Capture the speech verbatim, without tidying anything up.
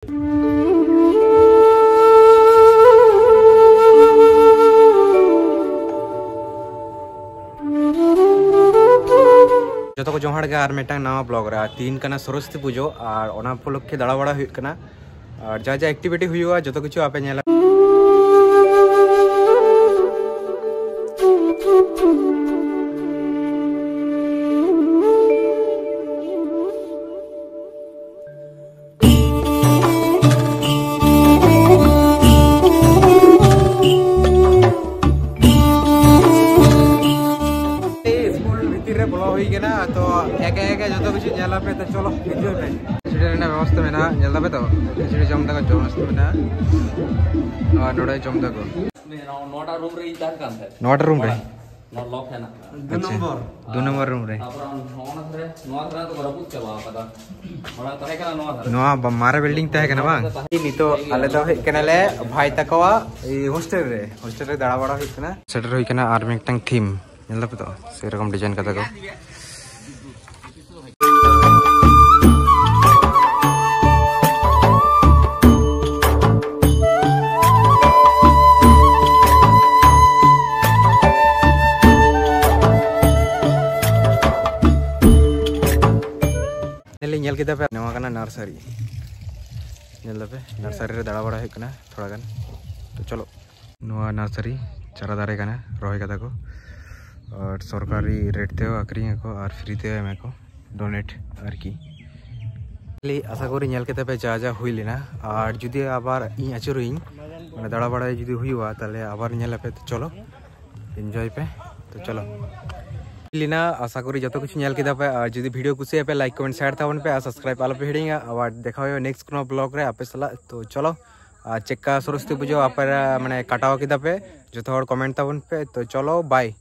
ᱡᱚᱛᱚ ᱠᱚ ᱡᱚᱦᱟᱨ ᱜᱮ ᱟᱨ ᱢᱤᱫᱴᱟᱝ ᱱᱟᱣᱟ ᱵᱞᱚᱜ ᱨᱮ᱾ ᱟᱨ ᱛᱤᱦᱤᱧ ᱠᱟᱱᱟ ᱥᱚᱨᱚᱥᱚᱛᱤ ᱯᱩᱡᱟᱹ, ᱟᱨ ᱚᱱᱟ ᱩᱯᱚᱞᱚᱠᱠᱷᱮ ᱫᱟᱬᱟ ᱵᱟᱲᱟ ᱦᱩᱭᱩᱜ ᱠᱟᱱᱟ᱾ ᱟᱨ ᱡᱟ ᱡᱟ ᱮᱠᱴᱤᱵᱷᱤᱴᱤ ᱦᱩᱭᱩᱜᱼᱟ ᱡᱚᱛᱚ ᱠᱤᱪᱷᱩ ᱟᱯᱮ ᱧᱮᱞᱟ᱾ ᱥᱠᱩᱞ ᱵᱷᱤᱛᱤᱨ ᱨᱮ ᱵᱚᱞᱚ ᱦᱩᱭ ᱠᱟᱱᱟ, ᱛᱚ ᱮᱠᱮ ᱮᱠᱮ ᱡᱚᱛᱚ ᱠᱤᱪᱷᱩ ᱧᱮᱞ ᱟᱯᱮ, ᱛᱚ ᱪᱚᱞᱚ ᱮᱱᱡᱚᱭ ᱯᱮ᱾ ᱠᱷᱤᱪᱩᱲᱤ ᱨᱮᱱᱟᱜ ᱵᱮᱵᱚᱥᱛᱟ ᱢᱮᱱᱟᱜᱼᱟ, ᱧᱮᱞ ᱫᱟᱯᱮ ᱛᱚ, ᱠᱷᱤᱪᱩᱲᱤ ᱡᱚᱢ ᱫᱟᱠᱚ, ᱡᱚᱢ ᱵᱮᱵᱚᱥᱛᱟ ᱢᱮᱱᱟᱜᱼᱟ, ᱟᱨ ᱱᱚᱰᱮ ᱡᱚᱢ ᱫᱟᱠᱚ᱾ ᱱᱚᱣᱟᱴᱟᱜ ᱨᱩᱢ ᱨᱮ ᱤᱧ ᱛᱟᱦᱮᱸ ᱠᱟᱱ ᱛᱟᱦᱮᱸᱫ᱾ ᱱᱚᱣᱟᱴᱟᱜ ᱨᱩᱢ ᱨᱮ? ᱱᱚᱣᱟ ᱞᱚᱠ ᱦᱮᱱᱟᱜ ᱠᱟᱫᱟ᱾ ᱟᱪᱪᱷᱟ, ᱫᱩ ᱱᱚᱢᱵᱚᱨ᱾ ᱫᱩ ᱱᱚᱢᱵᱚᱨ ᱨᱩᱢ ᱨᱮ᱾ ᱛᱟᱨᱯᱚᱨ ᱱᱚᱣᱟ ᱫᱷᱟᱨᱮ, ᱱᱚᱣᱟ ᱫᱷᱟᱨᱮ ᱫᱚ ᱨᱟᱹᱯᱩᱫ ᱪᱟᱵᱟ ᱟᱠᱟᱫᱟ᱾ ᱢᱟᱲᱟᱝ ᱛᱟᱦᱮᱸ ᱠᱟᱱᱟ ᱱᱚᱣᱟ ᱫᱷᱟᱨᱮ᱾ ᱱᱚᱣᱟ ᱵᱟ-, ᱢᱟᱨᱮ ᱵᱤᱞᱰᱤᱝ ᱛᱟᱦᱮᱸ ᱠᱟᱱᱟ ᱵᱟᱝ? ᱱᱤᱛᱚᱜ ᱟᱞᱮ ᱫᱚ ᱦᱮᱡ ᱠᱟᱱᱟᱞᱮ ᱵᱷᱟᱭ ᱛᱟᱠᱚᱣᱟᱜ ᱦᱳᱥᱴᱮᱞ ᱨᱮ, ᱦᱳᱥᱴᱮᱞ ᱨᱮ ᱫᱟᱬᱟ ᱵᱟᱲᱟ ᱦᱩᱭᱩᱜ ᱠᱟᱱᱟ᱾ ᱥᱮᱴᱮᱨ ᱦᱩᱭ ᱠᱟᱱᱟ ᱟᱨ ᱢᱤᱫᱴᱟᱝ ᱛᱷᱤᱢ, ᱧᱮᱞ ᱫᱟᱯᱮ ᱛᱚ ᱥᱮᱨᱚᱠᱚᱢ ᱰᱤᱡᱟᱭᱤᱱ ᱠᱟᱫᱟ ᱠᱚ᱾ ᱧᱮᱞ ᱧᱮᱞ ᱠᱮᱫᱟ ᱯᱮ, ᱱᱚᱣᱟ ᱠᱟᱱᱟ ᱱᱟᱨᱥᱟᱨᱤ᱾ ᱧᱮᱞ ᱫᱟᱯᱮ, ᱱᱟᱨᱥᱟᱨᱤ ᱨᱮ ᱫᱟᱬᱟ ᱵᱟᱲᱟ ᱦᱩᱭᱩᱜ ᱠᱟᱱᱟ ᱛᱷᱚᱲᱟ ᱜᱟᱱ᱾ ᱛᱚ ᱪᱚᱞᱚ, ᱱᱚᱣᱟ ᱱᱟᱨᱥᱟᱨᱤ ᱪᱟᱨᱟ ᱫᱟᱨᱮ ᱠᱟᱱᱟ, ᱨᱚᱦᱚᱭ ᱠᱟᱫᱟ ᱠᱚ, ᱟᱨ ᱥᱚᱨᱠᱟᱨᱤ ᱨᱮᱴ ᱛᱮ ᱟᱠᱷᱨᱤᱧ ᱟᱠᱚ ᱟᱨ ᱯᱷᱨᱤ ᱛᱮ ᱮᱢᱟ ᱠᱚ, ᱰᱳᱱᱮᱴ ᱟᱨᱠᱤ᱾ ᱠᱷᱟᱹᱞᱤ ᱟᱥᱟ ᱠᱚᱨᱤ ᱧᱮᱞ ᱠᱟᱛᱮ ᱯᱮ ᱡᱟ ᱡᱟ ᱦᱩᱭ ᱞᱮᱱᱟ, ᱟᱨ ᱡᱩᱫᱤ ᱟᱵᱟᱨ ᱤᱧ ᱟᱹᱪᱩᱨᱚᱜ ᱤᱧ, ᱢᱟᱱᱮ ᱫᱟᱬᱟ ᱵᱟᱲᱟᱭ ᱡᱩᱫᱤ ᱦᱩᱭᱩᱜᱼᱟ, ᱛᱟᱦᱞᱮ ᱟᱵᱟᱨ ᱧᱮᱞ ᱟᱯᱮ᱾ ᱛᱚ ᱪᱚᱞᱚ ᱮᱱᱡᱚᱭ ᱯᱮ᱾ ᱛᱚ ᱪᱚᱞᱚ ᱞᱤᱱᱟ, ᱟᱥᱟ ᱠᱚᱨᱤ ᱡᱚᱛᱚ ᱠᱤᱪᱷᱩ ᱧᱮᱞ ᱠᱮᱫᱟ ᱯᱮ, ᱟᱨ ᱡᱩᱫᱤ ᱵᱷᱤᱰᱤᱭᱳ ᱠᱩᱥᱤᱭᱟᱜ ᱯᱮ, ᱞᱟᱭᱤᱠ, ᱠᱚᱢᱮᱱᱴ, ᱥᱮᱭᱟᱨ ᱛᱟᱵᱚᱱ ᱯᱮ, ᱟᱨ ᱥᱟᱵᱥᱠᱨᱟᱭᱤᱵ ᱟᱞᱚ ᱯᱮ ᱦᱤᱲᱤᱧᱟ᱾ ᱟᱵᱟᱨ ᱫᱮᱠᱷᱟ ᱦᱩᱭᱩᱜᱼᱟ ᱱᱮᱠᱥᱴ ᱠᱳᱱᱳ ᱵᱞᱚᱜ ᱨᱮ ᱟᱯᱮ ᱥᱟᱞᱟᱜ᱾ ᱛᱚ ᱪᱚᱞᱚ, ᱟᱨ ᱪᱮᱫᱠᱟ ᱥᱚᱨᱚᱥᱚᱛᱤ ᱯᱩᱡᱟᱹ ᱟᱯᱮ ᱢᱟᱱᱮ ᱠᱟᱴᱟᱣ ᱠᱮᱫᱟ ᱯᱮ, ᱡᱚᱛᱚ ᱦᱚᱲ ᱠᱚᱢᱮᱱᱴ ᱛᱟᱵᱚᱱ ᱯᱮ᱾ ᱛᱚ ᱪᱚᱞᱚ, ᱵᱟᱭ᱾